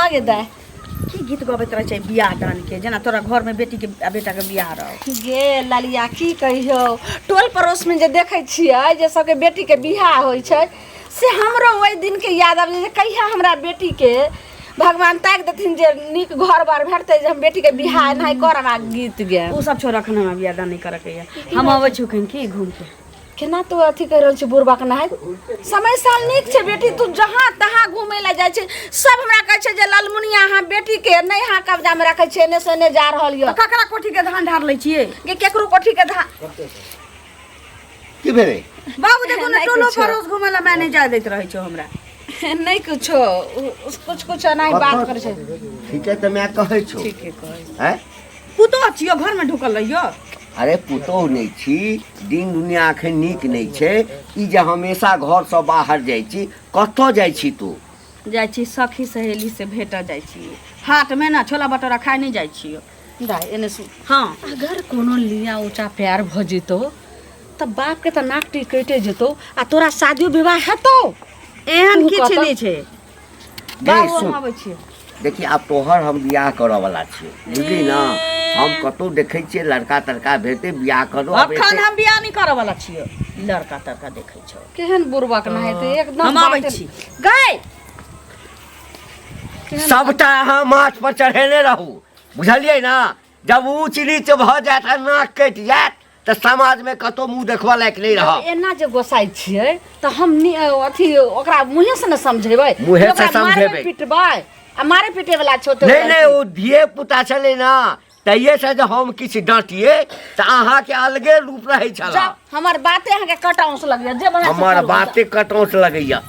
हाँ गे दाय। की गीत गबैत रहै छै बियाह दान के, जेना तोरा घर में बेटी के आ बेटा के बियाह रहो। गे ललिया की कहियो, टोल पड़ोस में जे देखै छियै जे सबके बेटी के बियाह होइ छै, से हमरो ओहि दिन के याद आबै जे कहिया हमरा बेटी के भगवान ताकि देथिन जे नीक घर बार भेटतै जे हम बेटी के बियाह एनाही करब आ गीत गायब। ओ सब छोड़, अखन हमरा बियाह दान नहि करऽ के यऽ। हम अबै छी कहीं की घूम के। केना तू अथी कहि रहल छी बुढ़बा के नहाय? समय साल नीक छै बेटी, तू जहाँ तहाँ घूमे ला जाइ छै। सब हमरा कहै छै जे ललमुनिया अहाँ बेटी के नहि अहाँ कब्जा में रखै छियै, एने से एने जा रहल यऽ। तऽ ककरा कोठी के धान ढार लै छियै? गे केकरो कोठी के धान की भेलै बाबू? देखो ने, नहि टोलो कुछो। पड़ोस घूमे ला मैं नहीं जाय दैत रहै छौ हमरा। नहि कुछो, कुछ कुछ एनाही बात करै छै। ठीके तऽ माय कहै छौ। ठीके कहै। आँय? पुतोह छियौ, घरमे ढुकल रहियौ। अरे पुतोह नहि छी, दिन दुनिया एखन नीक नहि छै। ई जे हमेशा घरसँ बाहर जाइ छी, कतऽ जाइ छी तू? जाइ छी सखी सहेली से भेटऽ जाइ छी। हाटमे ने छोला भटोरा खाइ नहि जाइ छियौ। दाइ एने सुन। हँ। अगर कोनो लिया ऊँचा प्यार भऽ जेतौ तऽ बापके तऽ नाक टीक कटि जेतौ आ तोरा शादियो विवाह हेतौ। एहन तू किछु कतऽ? नहि छै। गै, बाबू हम सुन। अबै छियै। देखी, आब तोहर हम बियाह करऽ वाला छियै, बुझली ने? हम कतौ देखै छियै लड़का तड़का भेटतै, बियाह करू आब। अखन एते हम बियाह नहि करऽ वाला छियौ। लड़का तड़का देखै छौ। केहन बुड़बक नहाइते एकदम। हम आबै बाते- छी। गै सबटा अहाँ माथ पर चढ़ेने रहू, बुझलियै ने? जब ऊँच नीच भऽ जायत आ नाक कटि जायत तऽ समाजमे कतौ मुँह देखबऽ लायक नहि रहब। एना जे गोसाइ छियै तऽ हम अथी ओकरा मुँहे से ने समझेबै? मुँहे से ओकरा मारबै समझेबै। पिटबै आ मारे पीटे वाला छौ तऽ नहि नहि, ओ धिये पुता छलै ने, तहिये से जे हम किछु डटियै तऽ अहाँके अलगे रूप रहै छल। जाउ, हमर बाते अहाँके कटाउस लगैया जे बढ़िआँ से हमर करू। बाते कटौस लगैया।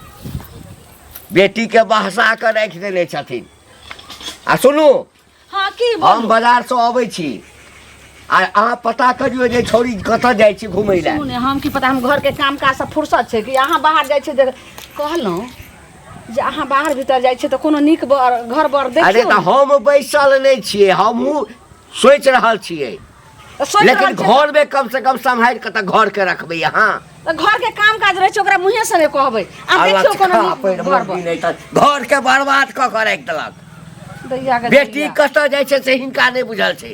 बेटीके बहसा कऽ राखि देने छथिन। आ सुनू। हाँ की हम बोलू? बाजारसँ अबै छी आ अहाँ पता करियौ जे छौड़ी कतऽ जाइ छी घुमै लए। सुनू ने, हम की पता, हम घरके काम काज से फुर्सत छै कि अहाँ बाहर जाइ छियै? देख कहलहुँ जे अहाँ बाहर भीतर जाइ छियै तऽ कोनो नीक बर घर बर अरे देखियौ तऽ ने। हम बैसल नहि छियै, हमहूँ सोचि रहल छियै। तऽ सोचि लेकिन रहल छियै। घरमे कमसँ कम सम्हारि कऽ तऽ घरके रखबै अहाँ। तऽ घरके काम काज रहै छै, ओकरा मुँहे से नहि कहबै आ देखियौ कोनो अलच्छा नीक पैर घर बर। मोगी नहि तऽ घरके बर्बाद कऽ कऽ राखि देलक। दैया के बेटी दैया। कतऽ जाइ छै से हिनका नहि बुझल छै।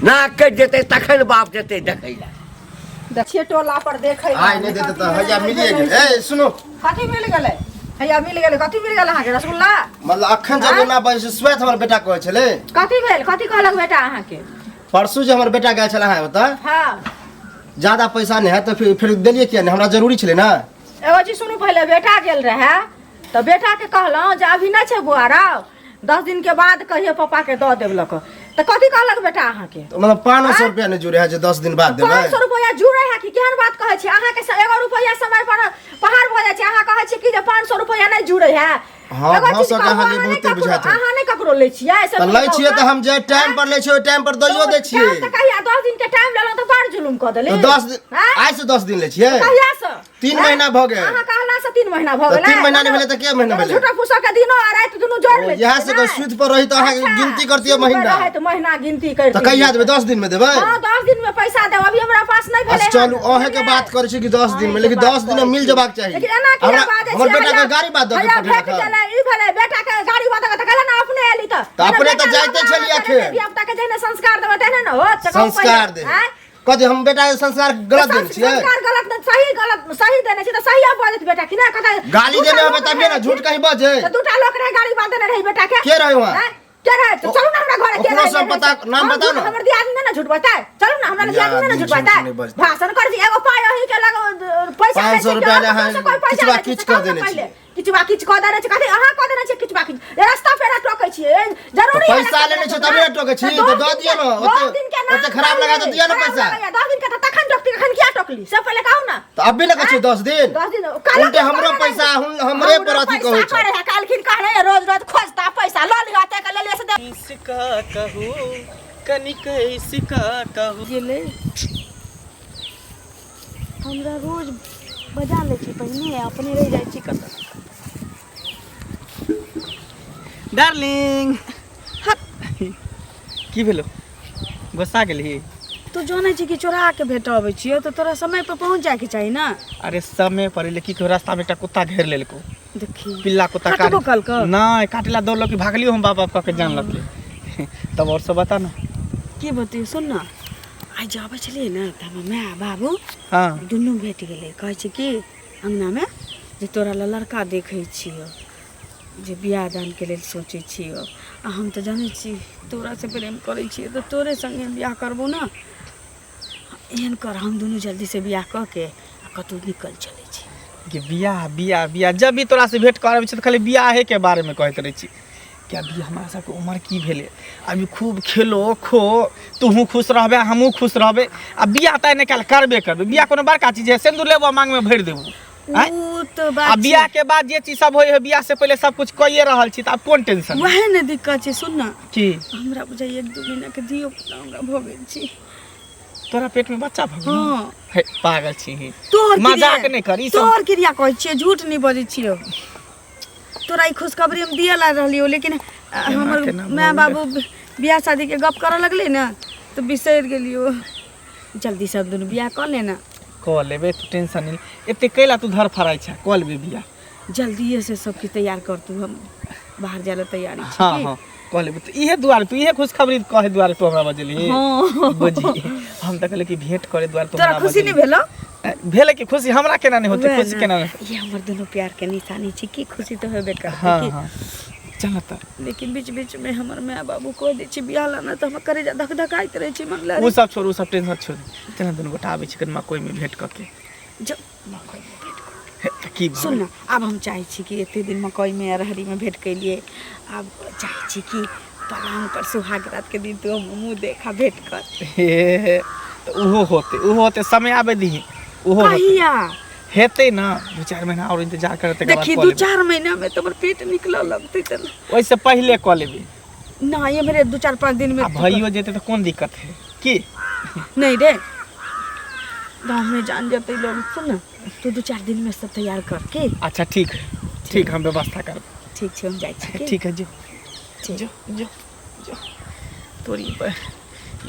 नाक कटि जेतै तखन बाप जेतै देखै लए। छियै टोला पर देखै लए। आइ नहि देते तऽ हैया मिलिए गेल। ए सुनू। कथी मिल गेलै? हैया मिल गेलै? कथी मिल गेल अहाँके? रसगुल्ला? मतलब अखन जब एना बजै छै, स्वयं हमर बेटा कहै छलै। कथी भेल? कथी कहलक बेटा अहाँके? परसू जे हमर बेटा गेल छलै अहाँ ओतऽ, हाँ, ज्यादा पैसा नहि है तऽ फिर देलियै किया नहि? हमरा जरूरी छलै ने। एगो चीज सुनू, पहिले बेटा गेल रहै तऽ बेटाके कहलहुँ जे अभी नहि छै बौआ रौ, 10 दिन के बाद कहियो पापा के दऽ देब लऽ कऽ। तऽ कथी कहलक बेटा अहाँके? तऽ मतलब 500 रुपया नहि जुड़े है जे 10 दिन बाद देबै? 500 रुपया जुड़े है कि? केहन बात कहै छी अहाँके? एगो रुपया समय पर पहाड़ भऽ जाइ छै, अहाँ कहै छी कि जे 500 रुपया नहि जुड़े है। हाँ, एगो भऽ चीज सकै कहू, अहाँके अहाँ नहि बहुते ककरो- बुझाइत होत। अहाँ नहि ककरो लै छियै से तऽ लै कहू छियै तऽ। तऽ हम जे टाइम पर लै छियै ओहि टाइम पर दैयो दै छियै। टाइम तऽ कहिया? 10 दिन के टाइम लेलहुँ तऽ बड़ जुलुम कऽ देली। तऽ 10 दिन आँय? आइ से 10 दिन लै छियै। कहिया से? 3 आँय? महीना भऽ गेल। अहाँ कहला से 3 महीना भऽ तऽ गेलै। 3 महीना नहि भेलै तऽ के महीना भेलै? झूठा फूसा के दिनो आ राति दुनू जोड़ ओ, लै इएह छियै से कहै, ने? सुति पर रही तऽ अहाँ अच्छा, गिनती करतियै सुति पर महीना। रहै तऽ महीना गिनती करतियै। तऽ कहिया देबै? 10 दिन मे देबै? हाँ, 10 दिन में पैसा देब, अभी हमरा पास नहीं भेलै। अच्छा, चलू हन। अहें के बात करै छी कि 10 दिन में, अहें के लेकिन बात 10 दिन में करै मिल छी। जेबाक चाही। लेकिन एना किया हमरा बाजै हमर छियै? बेटा के हैया- गाड़ी बात दऽ के हैया पठेलक भेट हन। गेलै, ई भेलै, बेटा के गाड़ी बात दऽ के तऽ कहला ने अपने एली तऽ। तऽ अपने बेटा तऽ जाइते लग छलियै आबै अखन। धिया-पुता के जेहने संस्कार देबै तेहने ने होत, से कहू पहिले। संस्कार दे। आँय? कथी हम बेटा के संस्कार गलत देने छियै? संस्कार गलत नहि, सही गलत सही देने छी तऽ सही आब बजत बेटा कि नहि? कतऽ गाली दूटा देने होबै लोक तभिए ने रहै, झूठ कहीं बजे। तऽ दूटा लोक रहै, गाड़ी बात देने रहै बेटा के। के रहै वहाँ? आँय? के रहै? तऽ चलू ने हमरा घरे, के ओकरो रहै, सब के पता- रहै? नाम हम बताउ झूठ- ने। हमर दियादनी नहि ने झूठ बजतै। चलू ने हमरा दियादनी नहि ने झूठ झूठ बजतै। नहि बजतै। भाषण करै छी, एगो पाइ अहीं के लग पैसा 500 लै छै, रुपया ले केओ अहाँ से कोइ पैसा किछुआ लै छै, किछु से कऽ कहू ने देने पहिले। छियै। किछुआ किछु कऽ देने छै। कथी अहाँ कऽ देने छियै किछुआ किछु? रास्ता पेरा टोकै छियै, जरूरी है पैसा रास्ता लेने पेरा छै तभी ने टोकै छी, तऽ तऽ दऽ दस दिअ ने, दिन के- ओते- दस दिन के नाम ओते खराब लगा तऽ दिअ ने खराब पैसा। लगैया, 10 दिन के तऽ तखन टोकती, एखन किया टोकली से पहिले कहू ने। तऽ अभी ने कहै छियै 10 दिन। 10 दिन काल्हि उल्टे हमरो पैसा हमरे पर अथी कहै पैसा छै। करे है, काल्हिखिन कहने है, रोज रोज खोजता पैसा लऽ लिअ, एते के लेलियै से दे। इसका कहू कनिक इसका कहू। गेलै हमरा रोज बजा लै छै पहिने, अपने रहि जाइ छी कतऽ। डार्लिंग, हट, की भेलो? गुस्सा गेलही? तू जानै छी कि चोरा के भेट अबै छियौ तऽ तोरा समय पर पहुँच जायके चाही ने। अरे समय पर एलै की कहू, रास्तामे एकटा कुत्ता घेर लेलको। देखी पिल्ला कुत्ता काटबो कलकौ? नहि काटला दौड़लक कि भागलियो हम बाप बाप कऽ के जानलक तब और सब बता ना की बतियो सुन ना आइ जे अबै छलियै ने तऽ हमर माय बाबू हाँ दुनू भेट गेलै कहै छै कि अङ्गनामे जे तोरा लए लड़का देखै छियौ जे बियाह दानके लेल सोचै छियौ आ हम तऽ जानै छी तोरासँ प्रेम करै छियै तऽ तोरे सङ्गे बियाह करबौ ने एहन कर हम दुनू जल्दीसँ बियाह कऽ के आ कतहु निकल चलै छी कि बियाह बियाह बियाह जब भी तोरा से भेंट करबै छी तऽ खाली बियाहे के बारे में कहैत रहै छी कि अभी हमरा सबके उमर की भेलै अभी खूब खेलो खो तूहू खुश रहबे हमहूँ खुश रहबै आ बियाह तऽ नहि काल्हि करबे करबै बियाह कोनो बड़का चीज है सिन्दूर लेबो मांग में भरि देबो आँय? ओ तऽ आ बात बियाह के बाद जे चीज सब होइ है बियाह से पहिले सब कुछ कइए रहल छी तऽ आब कोन टेंशन वएह ने दिक्कत छै सुन ना की हमरा बुझाइए एक दू महीना के धियो पुता हमरा भऽ गेल छै तोरा पेट में बच्चा भऽ गेलौ? हाँ हे पागल छी ही तोहर मजाक क्रिया- नहि कर ई सब तोहर क्रिया कहै छियै झूठ नहि बजै छियौ तोरा ई खुशखबरी हम दिअ ला रहलियौ लेकिन हमर केना माय बाबू बियाह शादीके गप करऽ लगलै ने तऽ बिसरि गेलियौ जल्दी सब दुनू बियाह कऽ ले ने कऽ लेबै तू टेंशन नहि ले। एते कैला तू धर फराइ छै कऽ लेबै बियाह जल्दिए से सब किछु तैयार कर तू हम बाहर जाय ला तैयारी छी हाँ की? हाँ कऽ लेबै तऽ इहे दुआरे तू इहे खुशखबरी कहे दुआरे तू हमरा बजेली हाँ बुझी हम तऽ कहलियै कि भेंट करे दुआरे तू तोरा हमरा खुशी नहि बजेली। भेलौ भेलै कि खुशी हमरा केना नहि होतै वएह खुशी ने। केना नहि ई हमर दुनू प्यार के निशानी छी की खुशी तऽ होबे करतै हाँ की हाँ चल तऽ लेकिन बीच बीच में हमर माय बाबू कह दै छै बियाह ला ने तऽ हमर करेजा धक धकाइत रहै छै मंगला ओ सब छोड़ ओ सब टेंशन छोड़ चल दुनू गोटा आबै छी कनि मकई में भेंट कऽ के जब मकई में भेंट कर हे, तऽ की भऽ सुन गेल? ने आब हम चाहै छी कि एते दिन मकई में अरहरी में भेंट केलिए आब चाहै छी कि पलंग पर सुहाग रात के दिन तू मुँह देखा भेंट कर हे हे, तऽ ओहो होतै ओहो होतै समय आबै दीही ओहो होतै कहिया हेतै ने दू चारि महीना आओर इंतजार करे तकर बाद देखी कऽ दू लेबै चार महीना में तो हमर पेट निकलऽ लगतै तऽ ओहिसँ पहिले कऽ लेबै ना ये मेरे दू चार पाँच दिन में आ भइयो जेतै तऽ कोन दिक्कत है की नहीं रे गाँव में जान जते लोग सुन ना तू दू चार दिन में सब तैयार करके अच्छा ठीक है ठीक हम व्यवस्था करब ठीक छै हम जाइ छी ठीक है जो ठीक। जो जो जो तोरी पर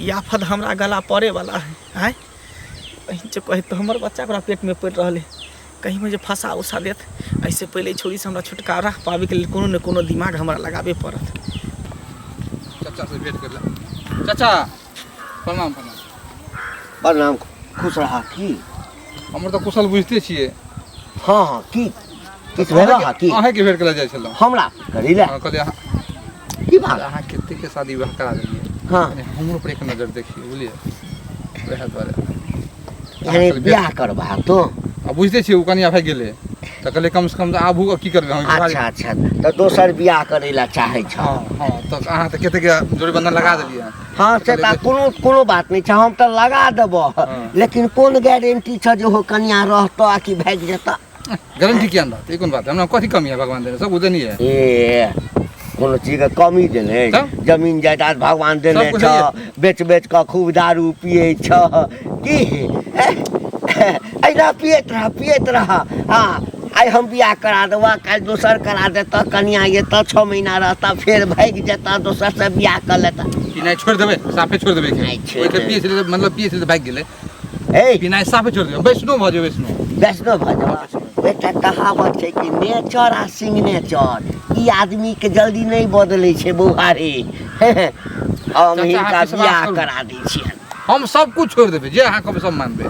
ई आफत हमरा गला पड़े वाला है आँय कहीं जे कहे तऽ हमर बच्चा ओकरा पेटमे पड़ि रहल है कहीँमे जे फँसा उसा देत एहिसँ पहिले छोड़ीसँ हमरा छुटकारा पाबैके लेल कोनो ने कोनो दिमाग हमरा लगाबे पड़त चाचा से भेंट कर चाचा प्रणाम प्रणाम प्रणाम खुश रहा की हमर तऽ कुशल बुझिते छियै हाँ हाँ की किछु भेल हँ की अहाँके भेंट करै जाइ छलहुँ हमरा करी ले हाँ, कहलियै अहाँ की बात अहाँ कतेक शादी विवाह करा देलियै हाँ कनि हमरो पर एक नजर देखियै बुझलियै वएह दुआरे यानी बियाह करबा तो आ बुझिते छियै ओ कनिया भागि गेलै तऽ कहलियै कमसँ कम आबू की करबै हम अच्छा अच्छा तऽ दोसर बियाह करै लए चाहै छह हँ हँ तऽ अहाँ तऽ कतेक जोड़ी बन्धन लगा देलियै हँ से तऽ कोनो कोनो बात नहि छै हम तऽ लगा देबह हँ। लेकिन कोन गारंटी छह जे हो कनिया रहतऽ आ कि भागि जेतऽ गारंटी किया नहि रहतै ई कोन बात है हमरा कथी कमी है भगवान देने सब देनी है ए कोनो चीजके कमी देने तब? जमीन जायदाद भगवान देने सब कुछ छह बेच बेच कऽ खूब दारू पियै छह की एहिना पियैत रह पियैत रह हँ आइ हम बियाह करा देबह काल्हि दोसर करा देतह कनिया एतऽ 6 महीना रहतह फेर भागि जेतह दोसरसँ बियाह कऽ लेतह पिनाइ छोड़ि देबै साफे छोड़ि देबै नहि छोड़ि ओहिके देबै। पियै छलै तऽ मतलब पियै छलै तऽ भागि गेलै ए पिनाइ साफे छोड़ि देबै वैष्णो भऽ जेबै वैष्णो वैष्णो भऽ जेबै एकटा कहावत छै कि नेचर आ सिग्नेचर ई आदमीके जल्दी नहि बदलै छै बौहारे हम चाचा, हिनका अहाँ विश्वास बियाह करू। करा दै छियनि हम सब कुछ छोड़ि देबै जे अहाँ कहबै सब मानबै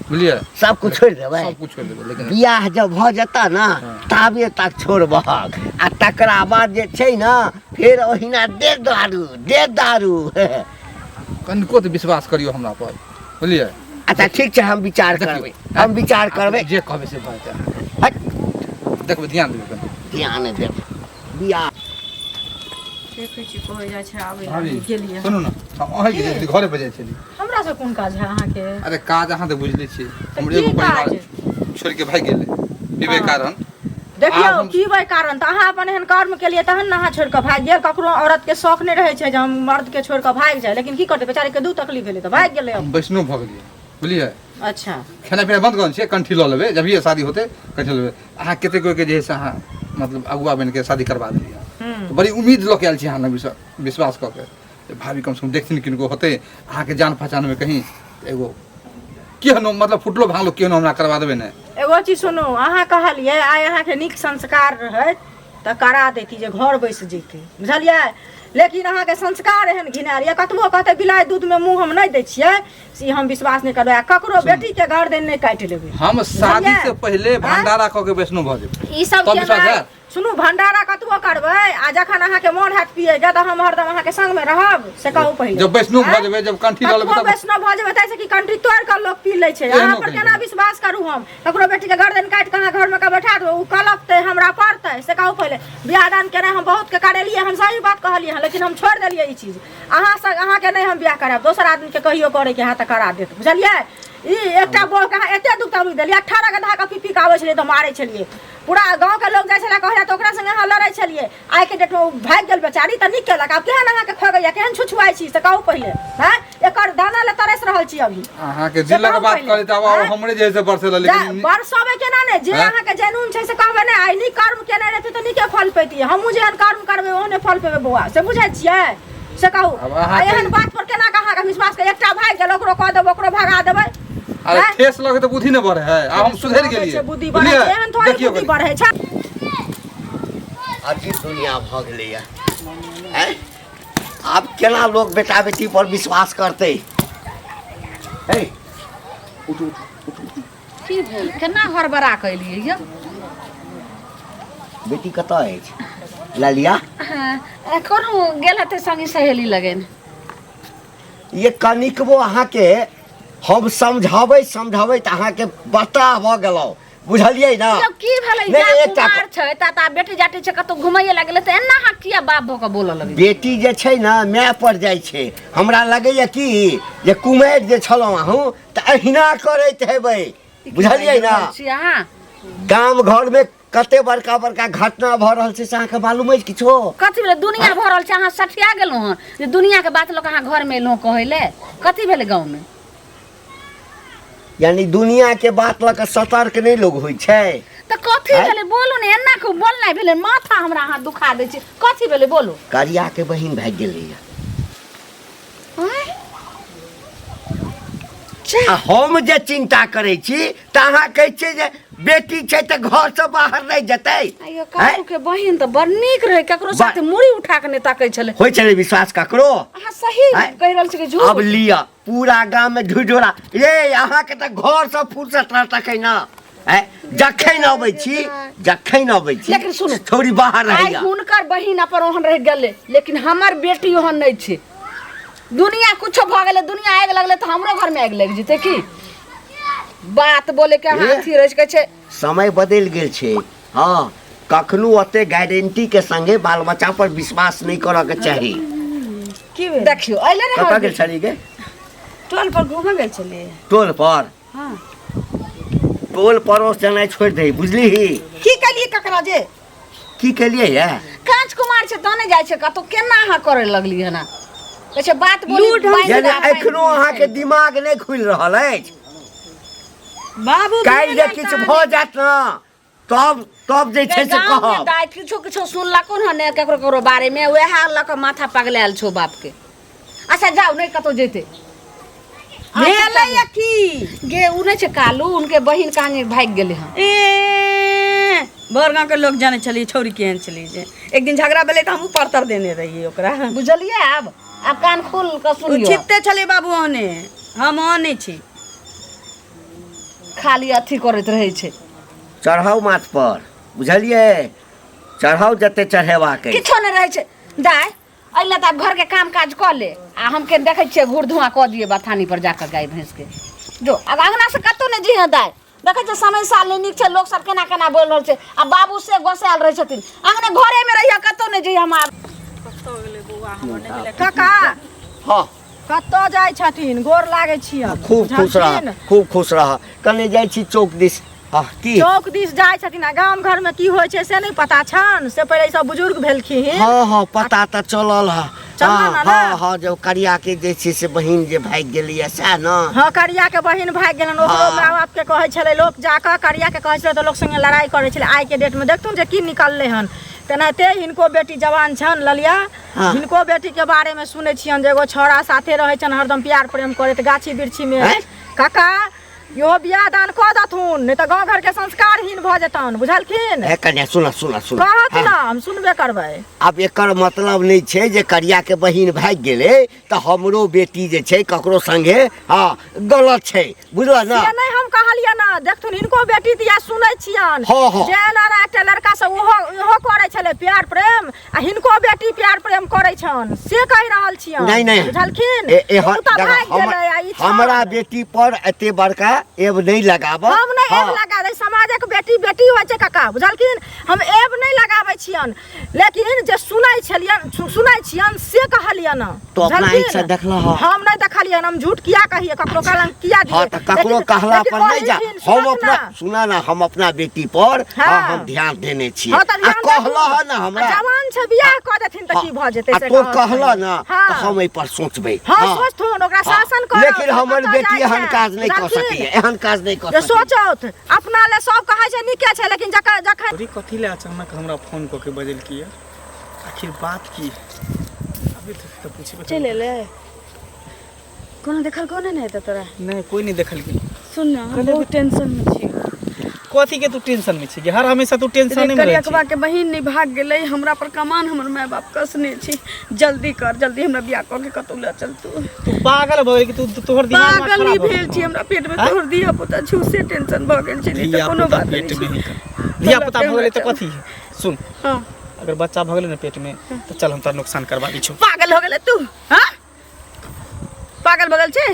बुझलियै सब कुछ छोड़ि देबै सब कुछ छोड़ि देबै लेकिन बियाह जब भऽ जेतह ने ताबे तक छोड़बहक आ तकरा बाद जे छै ने फेर ओहिना दे दारू दे दारू कनिको तऽ विश्वास करियौ हमरा पर बुझलियै अच्छा ठीक छै हम विचार देखियौ। करबै हम विचार करबै जे कहबै से भऽ जेतै हट, देखबै ध्यान देबै कनि ध्यान देब बियाह देखै छी कहै जाइ छै आबै भाभी गेलियै सुनू ने हम अहाँके जे छली घरे पर जाइ छली हमरा से कोन काज है अहाँके अरे काज अहाँ तऽ बुझले छियै हमर की एगो परिवार काज? छोड़ि के भागि गेलै पीबै कारण देखियौ आब हम- पीबै कारण तऽ अहाँ अपन एहन कर्म केलियै तहन ने अहाँ छोड़ि कऽ भागि गेल ककरो औरत के शौक नहि रहै छै जे हम मर्द के छोड़ि कऽ भागि जाय लेकिन की करतै बेचारी के दू तकलीफ भेलै तऽ भागि गेलै हम वैष्णव भऽ गेलियै बुझलियै अच्छा खेनाइ पिनाइ बन्द कऽ देने छियै कंठी लऽ लेबै जभिए शादी होतै कंठी लऽ लेबै अहाँ कतेक कोइके जे है से अहाँ मतलब अगुआ बनिके शादी करबा देलियै तऽ बड़ी उम्मीद लऽ के आयल छी अहाँ लग विश्वास कऽ के जे भाभी कमसँ कम देखथिन किनको होतै अहाँके जान पहचानमे कहीं तऽ एगो केहनो मतलब फुटलो भाङलो केहनो हमरा करबा देबै ने एगो चीज सुनू, अहाँ कहलियै आइ अहाँके नीक संस्कार रहैत तऽ करा दैती जे घर बैस जैतै, बुझलियै? लेकिन अहाँके संस्कार एहन घिनायल यऽ, कतबो कहतै बिलाइ दूधमे मुँह हम नहि दै छियै, से हम विश्वास नहि करबै आ ककरो बेटीके गर्दन नहि काटि लेबै। हम शादी बुझलियै? से पहिले भंडारा कऽ के वैष्णो भऽ जेबै। ई सब तब विश्वास केनाइ हैत? सुनू, भंडारा कतबो करबै आ जखन अहाँके मोन हैत पियैके तऽ हम हरदम अहाँके संगमे रहब, से कहू पहिले। जब वैष्णो भऽ आँय? जेबै, जब कंठी लऽ लेबै कतबो तब वैष्णव भऽ जेबै ताहिसँ की कंठी तोड़ि कऽ लोक पी लै छै? एहनो अहाँ पर कहि केना देबै। विश्वास करू? हम ककरो बेटीके गर्दन काटि कऽ अहाँ घरमे कऽ बैठा देबै, ओ कलपतै, हमरा पड़तै, से कहू पहिले। बियाह दान केनाइ हम बहुतके करेलियै, हम सही बात कहलियै हँ, लेकिन हम छोड़ि देलियै ई चीज। अहाँ संग अहाँके नहि हम बियाह करायब, दोसर आदमीके कहियो करैके हैत तऽ करा देत, बुझलियै? ई एकटा बौहके अहाँ एते दुख तकलीफ देलियै, 18 गधा के पी पी के आबै छलियै तऽ मारै छलियै, पूरा गाँव के लोग जाइ छलै कहै तऽ ओकरा संगे अहाँ लड़ै छलियै। आइ के डेट मे ओ भागि गेल बेचारी तऽ नीक केलक। आब केहन अहाँके खगैया, केहन छुछुआइ छी, से कहू पहिले। हँ, एकर दाना ले तरसि रहल छी अभी। अहाँके से दिलक कहू बात पहिले। करै तऽ आब आँय? हमरे जे है से बरसेला, लेकिन बरसबै केना ने जे आँय? अहाँके जेनून छै से कहबै ने। आइ नीक कर्म केने रहतै तऽ नीके फल पैतियै, हमहूँ जेहन कर्म करबै ओहने फल पेबै बौआ, से बुझै छियै? से कहू। आब अहाँके- आ एहन बात पर केना के अहाँके विश्वास कर? एकटा भागि गेल, ओकरो कह देबै, ओकरो भगा देबै। अरे आँय? ठेस लगे तऽ बुद्धि नहि बढ़े है, आब हम सुधरि गेलियै। बुद्धि बढ़ै छै, एहन थोड़े देखियौ बुद्धि कनि। बढ़ै छै। अजीब दुनिया भऽ गेलैया। आँय? आब केना लोक बेटा बेटी पर विश्वास करतै? हे, उठू उठू। की भेल? केना हड़बड़ा कऽ एलियै यौ? बेटी कतऽ अछि ललिया? हाँ, कोनो गेल हेतै संगी सहेली लगन। ये कनिकबो अहाँके हम समझाबै समझाबै तऽ अहाँके बता भऽ गेलहुँ, बुझलियै ने? यौ की भेलै? नहि, जा एकटा कुमार छै ता ता बेटी जाटी छै, कतौ घुमैये लागलै तऽ एना अहाँ किया बाप भऽ कऽ बोलऽ लगै? बेटी जे छै ने माय पर जाइ छै। हमरा लगैया कि जे कुमारि जे छलहुँ अहूँ तऽ अहिना करैत हेबै, बुझलियै ने? छी अहाँ गाम घरमे कते बड़का बड़का घटना भऽ रहल छै से अहाँके मालूम अछि किछो? कथी भेलै? दुनिया भरल छै, अहाँ सठिया गेलहुँ हँ जे दुनियाके बात लऽ कऽ अहाँ घरमे एलहुँ कहै लए। कथी भेलै गाँवमे? यानी दुनिया के बात लऽ कऽ सतर्क नहि लोग होइ छै। तऽ कथी आँय? भेलै बोलू ने। एना के बोलनाइ भेलै? माथा हमरा अहाँ दुखा दै छी। कथी भेलै बोलू। करिया के बहिन भागि गेलैया। आँय? आ हम जे चिंता करै छी तऽ अहाँ कहै छियै जे बेटी छै तऽ घरसँ बाहर नहि जेतै। आइयो काकू के बहिन तऽ बड़ नीक रहै, ककरो साथे मुड़ी उठा कऽ नहि ताकै छलै। होइ छलै विश्वास ककरो? अहाँ सही आँय? कहि रहल छी कि झूठ? अब लिअ, पूरा गाम में ढिढोरा रे। अहाँके तऽ घरसँ फुर्सत रहत तखन ने? आँय, जखन अबै छी, जखन अबै छी, लेकिन सुनू, थोड़ी बाहर आइ रहैया। हुनकर बहिन अपन ओहन रहि गेलै, लेकिन हमर बेटी ओहन नहि छै। दुनिया कुछो भऽ गेलै, दुनिया आगि लगलै तऽ हमरो घरमे आगि लागि जेतै की? बात बोले के अहाँ ए? अथी रहै छै, कहै छै समय बदलि गेल छै। हँ, कखनो ओते गारंटी के संगे बाल बच्चा पर विश्वास नहि करऽ के चाही। की भेल? देखियौ, अइले ने कतऽ हमर गेल छली गे? टोल पर घूमऽ गेल छलियै। टोल पर? हँ। टोल पड़ोस जेनाइ छोड़ि दही, बुझलिही? की केलियै ककरा जे? की केलियै ये? काँच कुमार छै तहने जाइ छै कतौ। केना अहाँ करे लगली हन? कहै छै बात बोली लूट हम- बाजि यानी कऽ एखनो अहाँके दिमाग नहि खुलि रहल अछि। बाबू काल्हि जे किछु भऽ जायत ने तब तब जे छै से गाँवमे कहब। दाइ किछो किछो सुनलको हन ने ककरो ककरो बारेमे, वएह लऽ कऽ माथा पगलायल छौ बापके। अच्छा जाउ, नहि कतौ जेतै। भेलै या की? गे, उ नहि छै कालू, उनके बहिन कहानी भागि गेलै हन। ए भर गाँव के लोग जानै छलियै छौरी केहन छलियै, जे एक दिन झगड़ा भेलै तऽ हमहूँ परतर देने रहियै ओकरा। बुझलियै? आब आब कान खोल कऽ ओ सुनियौ। छिपते छलै बाबू ओहने, हम ओहने छी। खाली अथी करैत रहै छै। चढ़ाउ माथ पर, बुझलियै? चढ़ाउ जते चढ़ेबाक अछि। किछो नहि रहै छै दाइ। अइला तऽ आब घरके काम काज कऽ ले आ हम के देखै छियै घूर धुआँ कऽ दियै बथानी पर जाकऽ गाय भैंसके। जो आब अङ्गना से कतहु नहि जइहे दाइ। देखै छियै समय साल नहि नीक छै, लोक सब केना केना बोलि रहल छै आ बाबू से गोसायल रहै छथिन। अङ्गने घरेमे रहिहे, कतहु नहि जइहे। हम आब काका। हँ। कतऽ जाइ छथिन? गोर लागै छियनि। खूब खुश रह। बुझलखिन? खूब खुश रह। कने जाइ छी चौक दिस। हँ, की? चौक दिस जाइ छथिन आ गाम घर में की होइ छै से नहि पता छनि? से पहिले ई सब बुजुर्ग भेलखिन। हँ हँ, पता तऽ चलल हँ। चलल हँ। ने? हँ हँ, जे करिया के जे छै से बहिन जे भागि गेलैया सएह ने? हँ, करिया के बहिन भागि गेलनि। ओकरो हँ। माय बाप के कहै छलै लोक, जाकऽ करिया के कहै छलै तऽ लोक संगे लड़ाइ करै छलै। आइ के डेट में देखथुन जे की निकललै हन। तेनाहिते हिनको बेटी जवान छनि ललिया। हँ। हिनको बेटी के बारे में सुनै छियनि जे एगो छौड़ा साथे रहै छनि हरदम प्यार प्रेम करैत गाछी वृक्षी में। आँय? काका, इहो बियाह दान कऽ देथुन, नहि तऽ गाँव घरके संस्कारहीन भऽ जेतनि, बुझलखिन? हे कन्या, सुन सुन सुन। कहत हाँ। ना, हम सुनबे करबै। आब एकर मतलब नहि छै जे करियाके बहिन भागि गेलै तऽ हमरो बेटी जे छै ककरो संगे, हँ, गलत छै, बुझल ना? से नहि हम कहलियै ना, देखथुन हिनको बेटी दिया सुनै छियन। हँ, हँ। जे एना एना एकटा लड़का से ओहो इहो करै छलै प्यार प्रेम, आ हिनको बेटी प्यार प्रेम करै छन, से कहि रहल छियन। नहीं नहीं, बुझलखिन? एहन ओ तऽ देखो, भागि गेलै आ ई छन। हमरा बेटी पर एते बड़का एब नहीं लगाब। हम नहि एब हाँ। लगा दै, समाजक बेटी बेटी होइ छै काका, बुझलखिन? हम एब नहि लगाबै छियन, लेकिन जे सुनै छलियन, सुनै छियन से कहलियन। तो अपना बुझलखिन? आँखि से देखलह हँ? हम नहि देखलियन, हम झूठ किया कहिए, ककरो कलंक किया दिए? हाँ, तऽ ककरो कहला लेकिन पर नहीं जा। ओहिठिन हम सुनत अपना ना। सुना ना, हम अपना बेटी पर हाँ। हाँ, हम ध्यान देने छियै। हाँ, तऽ आ ध्यान कहलह देथुन। हँ ना हमरा। आ जवान छै, बियाह कऽ देथिन तऽ हाँ, की भऽ जेतै आ से तो कहत कहलह छै। ना, हाँ। तऽ हम एहि पर सोचबै। हाँ, हाँ। सोचथुन, ओकरा हाँ। शासन करत, लेकिन हमर कतऽ बेटी जाइ एहन छै? काज नहि कऽ बुझलखिन? सकैए, एहन काज नहि कऽ जे सकैए। सोचौथ अपना ले सब कहै छै नीके छै, लेकिन जखन अरे कथी ले अचानक हमरा फोन कऽ के बजेलकी है, आखिर बात की है? अभी तक तऽ पूछबे चलि एलै? कोनो देखल कोनो नहि हेतौ तोरा? नहीं, कोई नहीं देखल की। सुन ना, हम बहुत टेंशन में छी। कथी के तू टेंशन में छी? हर हमेशा तू टेंशन में रहै छी। करियकवा के बहिन नहीं भाग गेलै, हमरा पर कमान हमर माय बाप कसने छी। जल्दी कर, जल्दी हमरा बियाह कऽ के कतौ लऽ चल तू। तू पागल भऽ गेल कि तू तोहर दिमाग पागल नहीं भेल छी, हमरा पेट में आँय? तोहर धिया पुता छी, से टेंशन भऽ गेल छै, नहीं तऽ धिया कोनो पुता बात पेट नहीं में छै। ही धिया पुता भऽ गेलै तऽ कथी? सुन। हाँ। अगर बच्चा भऽ गेलै ने पेट में तऽ चल हम तोरा नुकसान करवा दै छौ। पागल हो गेलै तू? हाँ, पागल भऽ गेल छै?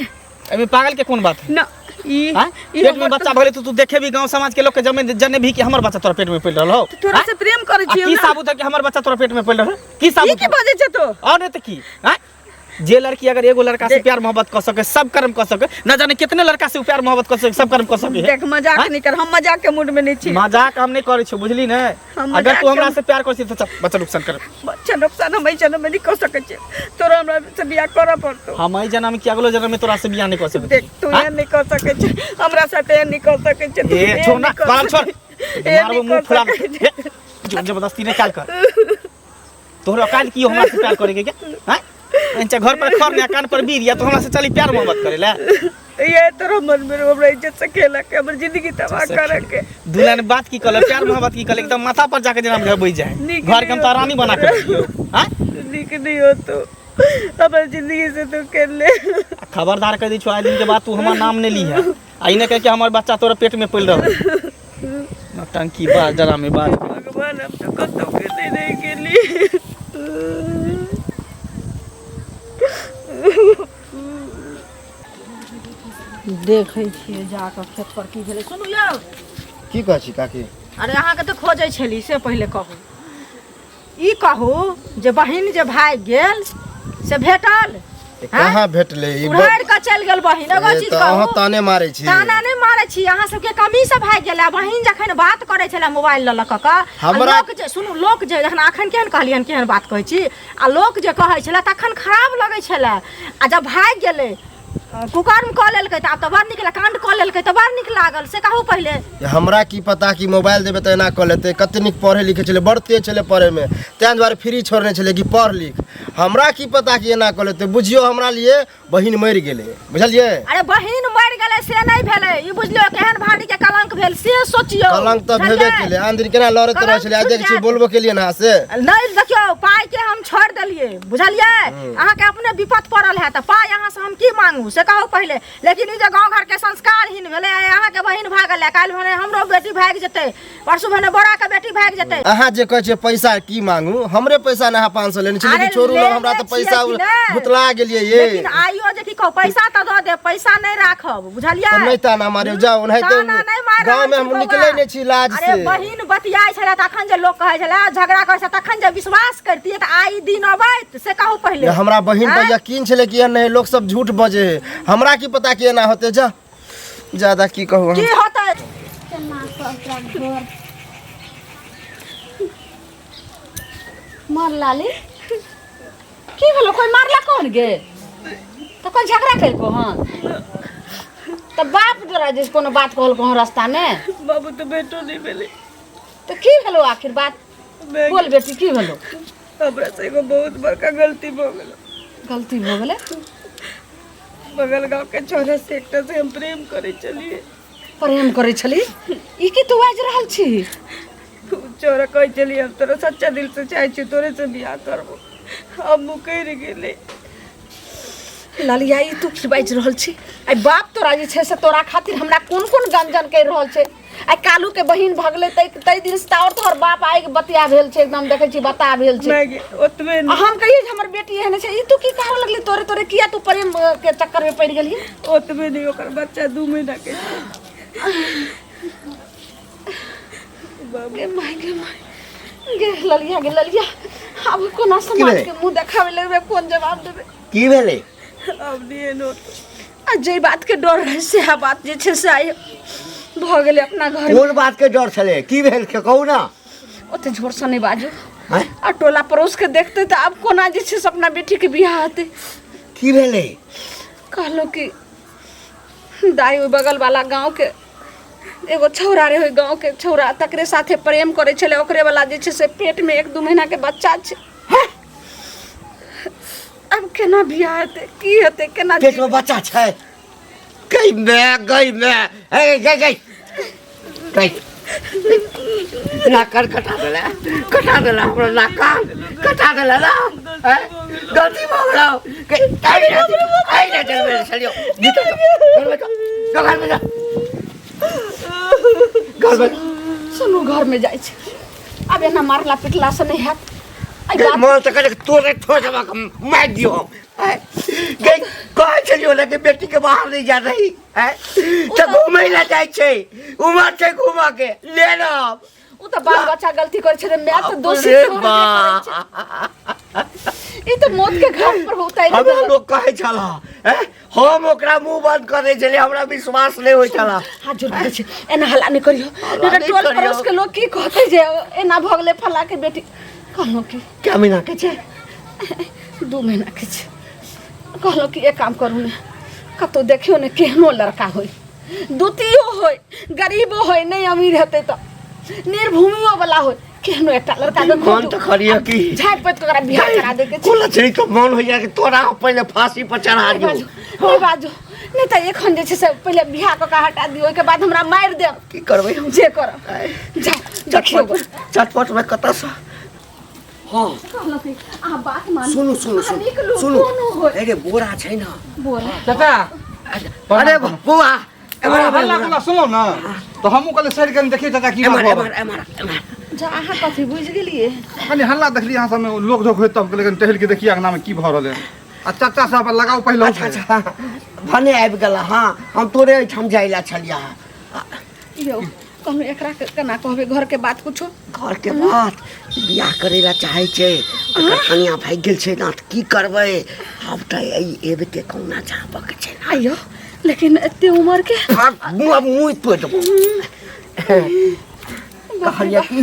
एहिमे पागल के कोन बात है? ना, ई हाँ? ई पेट में हमर बच्चा भऽ गेलै तऽ तू देखे भी गांव समाज के लोग के जमे जने भी कि हमर बच्चा तोरा पेट में पड़ि रहल हो। तोरा हाँ? से प्रेम करै आ छियौ की ना। साबुत है कि हमर बच्चा तोरा पेट में पड़ि रहल है? की ई साबुत की है? बजै छै तू? और नहीं तऽ की? हाँ? जे लड़की अगर एगो लड़का से प्यार मोहब्बत कर सके, सब कर्म कर सके, न जाने कितने लड़का से उ प्यार मोहब्बत कर सके, सब कर्म कर सके। देख, मजाक हाँ? नहीं कर, हम मजाक के मूड में नहीं छी। मजाक हम नहीं करै छियौ, बुझली ने? हम अगर मजाक तू हमरा के- से प्यार करै छी तऽ चल बच्चा नुकसान कर। बच्चा नुकसान हम एहि जन्म में नहीं कर सकै छियै, तोरा हमरा से बियाह करऽ पड़तौ। हम एहि जन्म की अगलो जन्म में तोरा से बियाह नहीं कर सकै। देख, तू हाँ? एहन नहीं कर सकै छै, हमरा साथ एहन नहीं कर सकै छै तू, ए एहन छोड़ ना, नहीं कर बाल छोड़। सकै- एहन मारबो नहीं मुंह कर फुला सकै छै। ए, जबरदस्ती नहीं काल कर। तोहरा काल की हमरा से प्यार करे के क्या? हैं? अंचा घर पर खर ने कान पर बीर या तो हमरा से चली प्यार मोहब्बत करे ला। ये तोरा मन में हमरा इज्जत से खेला के हमर जिंदगी तबाह करे के। दुल्हन ने बात की कहले, प्यार मोहब्बत की कहले, एकदम माथा पर जाके जना बैठ जाए। नीक घर के हम नहीं तो रानी बना के रखियो। हैं? नीक नहीं हो तो हमर जिंदगी से तू खेल ले। आ खबरदार कह दै छौ, आइ दिन के बाद तू हमर नाम नहीं ली है। आ ई नहीं कह के हमर बच्चा तोरा पेट में पल रहल। नौटंकी बाज जरा में बाज। भगवान, हम तो कतौ के नहीं रह गेली। देखै छियै जाकऽ खेत पर की भेलै। सुनू यौ। की कहै छी काकी? अरे अहाँके तऽ खोजै छली, से पहिले कहू, ई कहू जे बहिन जे भागि गेल से भेटल? कहाँ भेटलै ई? उड़ारि कऽ चलि गेल बहिन। एगो ए, चीज तऽ अहाँ कहू। ताने मारै छी। ताना नहि मारै छी, अहाँ सबके कमी से भागि गेल। आ बहिन जखन बात करै छलै मोबाइल लऽ लऽ कऽ आ लोक जे सुनू, लोक जे जखन अखन केहन कहलियनि, केहन बात कहै छी, आ लोक जे कहै छलै तखन खराब लगै छलै, आ जब भागि गेलै, कुकर्म कऽ लेलकै तऽ आब तऽ बड़ नीक कांड कऽ लेलकै तऽ बड़ नीक लागल, से कहू पहिले। हमरा की पता कि मोबाइल देबै तऽ एना कऽ लेतै। कते नीक पढ़ै लिखै छलै, बड़ तेज छलै पढ़ैमे, ताहि दुआरे फ्री छोड़ने छलै कि पढ़ लिख। हमरा की पता कि एना कऽ लेतै। बुझियौ, हमरा लिए बहिन मरि गेलै, बुझलियै? अरे बहिन मरि गेलै से नहि भेलै, ई बुझलियौ केहन भारी के कलंक भेल से सोचियौ। कलंक तऽ भेबे बुझलियै? केलै। आन दिन केना लड़ैत रहै कलंक छलै, आइ छुटि देखै छी जायत। बोलबो केलियै ने अहाँ से। नहि, देखियौ, पाइ के हम छोड़ि देलियै, बुझलियै? अहाँके अपने विपत पड़ल है तऽ पाइ अहाँ से हम की मांगू से कहू पहिले। लेकिन ई जे गाँव घर के संस्कारहीन भेलै, आइ अहाँके बहिन भागल है, काल्हि भने हमरो बेटी भागि जेतै, परसू भने बोरा के बेटी भागि जेतै। अहाँ जे कहै छियै पैसा की मांगू, हमरे पैसा ने अहाँ 500 लेने छलियै अरे कि छोड़ू ने, लेने हमरा तऽ छियै पैसा कि नहि? भुतला गेलियै ये। लेकिन आइयो जे की कहू, पैसा तऽ दऽ देब, पैसा नहि राखब, बुझलियै? तऽ नहि ताना मारियौ, जाउ ओनाहिते। ताना नहि मारि गाँव रहल मे छी हम बौआ। निकलै नहि छी लाज अरे से। बहिन बतियाइ छलै तखन जे लोक कहै छलै, झगड़ा करै छलै तखन जे विश्वास करतियै तऽ आइ दिन अबैत, से कहू पहिले। ये हमरा बहिन पर आँय? यकीन छलै कि एहन नहि, लोक सब झूठ बजे है, हमरा की पता कि एना होतै। जा ज्यादा की कहू हम। की होतै? मार लाली, की भेलो? कोई मारला कौन गे? तऽ कोई झगड़ा केलको हन? तऽ बाप तोरा जे कोनो बात कहलको हन रास्ता में? बाबू तऽ बेटो नहीं भेलै। तऽ की भेलो आखिर बात? बोल बेटी, की भेलो? हमरा से एगो बहुत बड़का गलती भऽ गेल। गलती भऽ गेलै? बगल गाँव के छोरा से एकटा से हम प्रेम करै छलियै। प्रेम करै छली ई की तू बाजि रहल छी चोरा कहै छलियै हम तोरा सच्चा दिल से चाहै छी तोरे से बियाह करबो हम मुकरि गेलै ललिया ई तू की बाजि रहल छी आइ बाप तोरा जे छै से तोरा खातिर हमरा कोन कोन गंजन करि रहल छै आइ कालू के बहिन भगलै तै तै दिन से तऽ आओर तोहर बाप आगि बतिया भेल छै एकदम देखै छी बता भेल छै माय गे ओतबे आ नहि हम कहियै जे हमर बेटी एहन छै ई तू की कहऽ लगली तोरे तोरे किया तू प्रेम के चक्कर में पड़ि गेलही ओतबे नहि ओकर बच्चा 2 महीना के छै। बाबू गे माय गे माय गे ललिया गे ललिया आब कोना समाज भेलै? के मुंह देखाबै लगबै कोन जवाब देबै की भेलै आब नहि एहन होतौ। आ जे बात के डर रहै सएह बात जे छै से आइ भऽ गेलै अपना घर कोन बात के डर छलै की भेल से कहू ना ओते जोरसँ नहि बाजू आँय? आ टोला पड़ोस के देखते तऽ आब कोना जे छै से अपना बेटीके बियाह हेतै की भेलै कहलहुँ कि दाइ ओहि बगलवाला गाँवके एगो छौड़ा रहै ओहि गाँवके छौड़ा तकरे साथे प्रेम करै छलै ओकरे वाला जे छै से पेटमे 1-2 महीनाके बच्चा छै आब केना बियाह हेतै की हेतै केना पेट में बच्चा छै गई मैं गई मैं ए गई गई गई नाक कान कटा देला कटा देला हमरा नाक कान कटा देला ना हैं? गलती भऽ गेलौ गई आई ना आई ना चल मेरे चलियो भीतर जाओ, घर में जाओ जाओ, घर में जाओ घर में सुनू घरमे जाइ छै आब एना मारला पिटलासँ नहि हैत एहि गई बात मन तऽ कहलक तोरे ठोस हमरा मारि दियौ हम हैं? गई कहै छलियौ ने कि बेटी के बाहर नहीं जा रही हैं? तऽ घूमै लए जाइ छै उमर छै घूमऽ के ले ना ओ तऽ बाल बच्चा गलती करै छै तऽ माय तऽ दोषी अरे थोड़े करै छै ई तऽ मौत के घाट पर उतारि हमरा देलक। लोक कहै छला हैं? हम ओकरा मुंह बंद कऽ दै छलियै हमरा विश्वास नहि होइ छला हाथ जोड़ करै छै एना हल्ला नहि करियौ हल्ला नहि तऽ नहि टोल करियौ। पड़ोस के लोग की कहतै जे एना भऽ गेलै फल्ला के बेटी कहलहुँ कि क्या महीना के छै 2 महीना के छै कहलहुँ कि एक काम करू ने कतहु देखियौ ने केहनो लड़का होय द्वितीयो होय गरीबो होय नहि अमीर हेतै तऽ निर्भूमियो वाला होय केहनो एकटा लड़का के मन खोजू तऽ करियौ की झाँपि पोति कऽ ओकरा बियाह करा दैके छै कोना छै तऽ मन होइया कि तोरा पहिले फांसी पर चढ़ा नहि दियौ बाजू नहि बाजू नहि तऽ एखन जे छै से पहिले बियाह कऽ के हटा दियौ ओहिके बाद हमरा मारि देब की करबै हम जे करब जाउ देखियौ चटपट चटपट में कतऽसँ हँ कहलहुँ कि अहाँ बात मानू सुनू सुनू अहाँ सुनू निकलू सुनू कोनो होय अरे बोरा छै ने बोरा चाचा अरे बौआ एम्हर आब, हल्ला एम्हर गुल्ला सुनलहुँ ने तऽ हमहूँ कहलियै सड़ि कनि देखियै चाचा की बात एम्हर भऽ एम्हर रहल। एम्हर एम्हर जा अहाँ कथी बुझि गेलियै कनि हल्ला देखलियै अहाँ सबमे लोक झोक होइत तऽ हम कहलियै कनि टहलि के देखियै अंगनामे की भऽ रहल है आ चाचा साहब लगाउ पहिले अच्छा अच्छा भने आबि गेला हँ हम तोरे ओहिठाम जाइ लए छलियै यौ कहलहुँ एकरा के केना कहबै घरके बात कुछो घरके बात बियाह करै लए चाहै छै एकर कनिया भागि गेल छै ने तऽ की करबै आब तऽ एहि एबके कहुना झाँपऽके छै ने आइयो लेकिन एते उमर के आब मुँह आब मुँह तोड़ि देबौ कहलियै की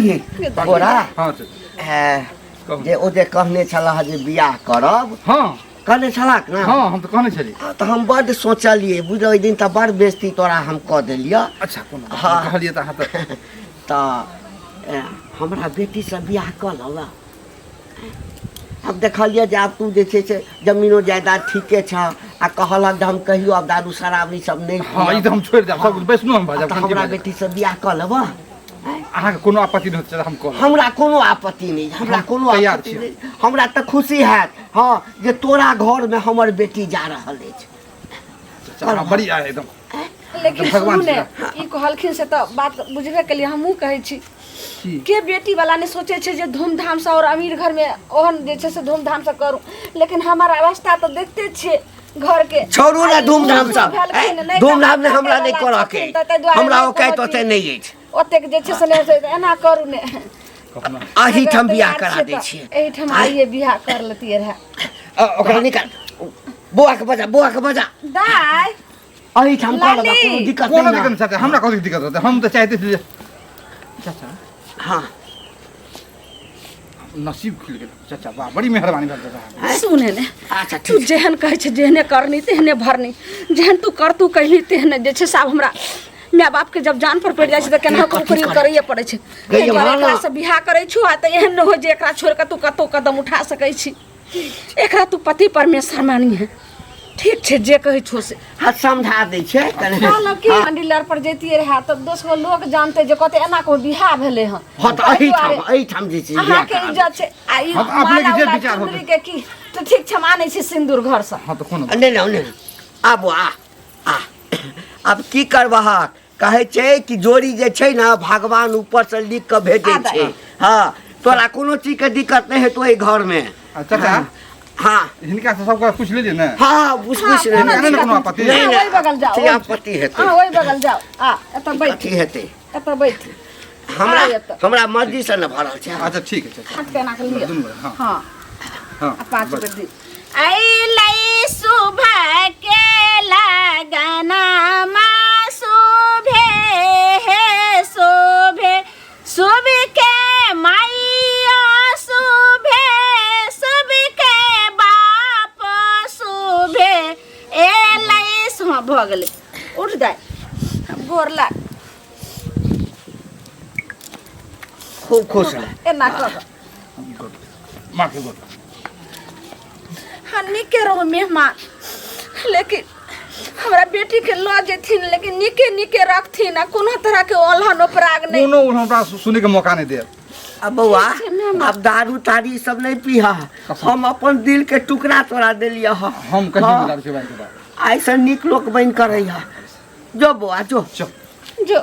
बोरा हँ चाचा ए, कहू। जे ओ जे कहने छलाह जे बियाह करब हँ कहने छलाह ने हँ हम तऽ कहने छलियै हँ, तऽ हम बड्ड सोचलियै बुझल ओहि दिन तऽ बड़ बेजती तोरा हम कऽ देलियऽ अच्छा कोनो बात हँ। नहि, कहलियै तऽ अहाँ तऽ तऽ ए, हमरा बेटीसँ बियाह कऽ लऽ आब देखलियै जे आब तू जे छै से जमीनो जायदाद ठीके छह आ कहलक जे हम कहियो आब दारू शराब ई सब नहि हँ ई तऽ हम छोड़ि देब सब वैष्णो हम भऽ तऽ जायब हमरा बेटीसँ बियाह कऽ लेबह अहाँके कोनो आपत्ति नहि होतै हम कऽ लेब। हमरा कोनो आपत्ति नहि हमरा हम कोनो तैयार आपत्ति छी। नहि हमरा तऽ खुशी हैत हँ जे तोरा घरमे हमर बेटी जा रहल अछि चाचा, अहाँ बड़ी आय एकदम लेकिन भगवान सुनू ने ई कहलखिन से तऽ बात बुझबे केलियै हमहूँ कहै छी की के बेटी वाला ने सोचै छै जे धूमधामसँ आओर अमीर घरमे ओहन जे छै से धूमधामसँ करू लेकिन हमर अवस्था तऽ देखते छियै घरके छोड़ू ने आ ई धूमधामसँ भेलखिन, नहि धूमधाम ने हमरा नहि कमाइ करऽ के छथिन, तऽ ताहि दुआरे हमरा नहि औकात कहै ओते छी। नहि अछि ओतेक जे छै से नहि से एना करू ने कखनो एहिठाम अगर बियाह तैयार करा छियै दै तऽ छियै एहिठाम आइए बियाह कर लेतियै रहए ओकरा निकाल बौआके बजा बौआके बजा दाइ एहिठाम कऽ लेबा लाली। कोनो दिक्कत कोनो नहि दिक्कत ने नहि चाचा हमरा कथी दिक्कत होतै हम तऽ चाहते छी जे चाचा हँ नसीब खुलि गेल चाचा वाह बड़ी मेहरबानी भेल चाचा सुने ने अच्छा तू ठीक जेहन कहै छै जेहने करनी तेहने भरनी जेहन तू कर तू कहली तेहने जे छै से आब हमरा माय बापके जब जान पर पड़ि जाइ छै तऽ केना कथी ओकरी करै? करैए पड़ै छै गई ताहि दुआरे हँ ना। एकरासँ बियाह करै छौ आ तऽ एहन नहि हो जे एकरा छोड़ि कऽ तू कतहु कदम उठा सकै छी एकरा तू पति परमेश्वर मानी है ठीक छै जे कहै छौ से। हाँ, समझा दै छै कने। कहलहुँ कि मंदिर आर पर जैतियै रहए तऽ दोसरो लोक जानते जे कहते एना को बियाह भेलै हन। हाँ, तऽ एहिठाम एहिठाम जे छै बियाह अहाँके करा इज्जत छै आ ई हाँ, तऽ अपनेके माला जे उला विचार होतै। चुनरी के की तऽ ठीक छै, हम आनै छी सिन्दूर घरसँ। हाँ तऽ कोनो नहि नहि नहि, आबो आ आ आब की करबहक, कहै छै कि जोड़ी जे छै ने भगवान ऊपरसँ लिख कऽ भेजै आदा। छै। हँ, तोरा कोनो चीजके दिक्कत नहि हेतौ एहि घरमे। आ चाचा, हँ, हिनका से सबके पूछि लेलियै ने? हँ, बुझ हाँ, बुझ कोनो हिनका नहि ने दिक्कत कोनो आपत्ति? नहि। अहाँ ओहि बगल जाउ। नहि, आपत्ति हेतै? अहाँ ओहि बगल जाउ, आ एतऽ बैठ। कथी हेतै? एतऽ बैठ। हमरा आ एतऽ। हमरा मर्जी से ने भरल छै। अच्छा ठीक है चाचा। हाथ के एना कऽ लिअ। दुनू गोरे, हाँ। हँ। हाँ, आ 5 बस। बेर दी। अइलै सुबह के लगनमा शोभे हे शोभे, शुभ के माइया शोभे, शुभ के बाप शोभे, एलै। हँ, भऽ गेलै, उठ दाइ, गोर लाग। खूब खुश रह। एना कऽ कऽ। माँ के गोर। हाँ, नीके रहो मेहमान, लेकिन हमरा बेटी के लऽ जेथिन लेकिन नीके नीके रखथिन आ कोनो तरह के ओलहन उपराग नहि। कोनो हमरा सुनै के मौका नहि देब। अब बौआ, ठीक छै, मेहमान। अब दारू तारी सब नहीं पीहा, हम अपन दिल के टुकड़ा तोरा देलियै हँ। हम कहियो हाँ। नहि दारू पीबै के बाद। ऐसा नीक लोक बनि कर रही है। जो बौआ जो। चल। जो।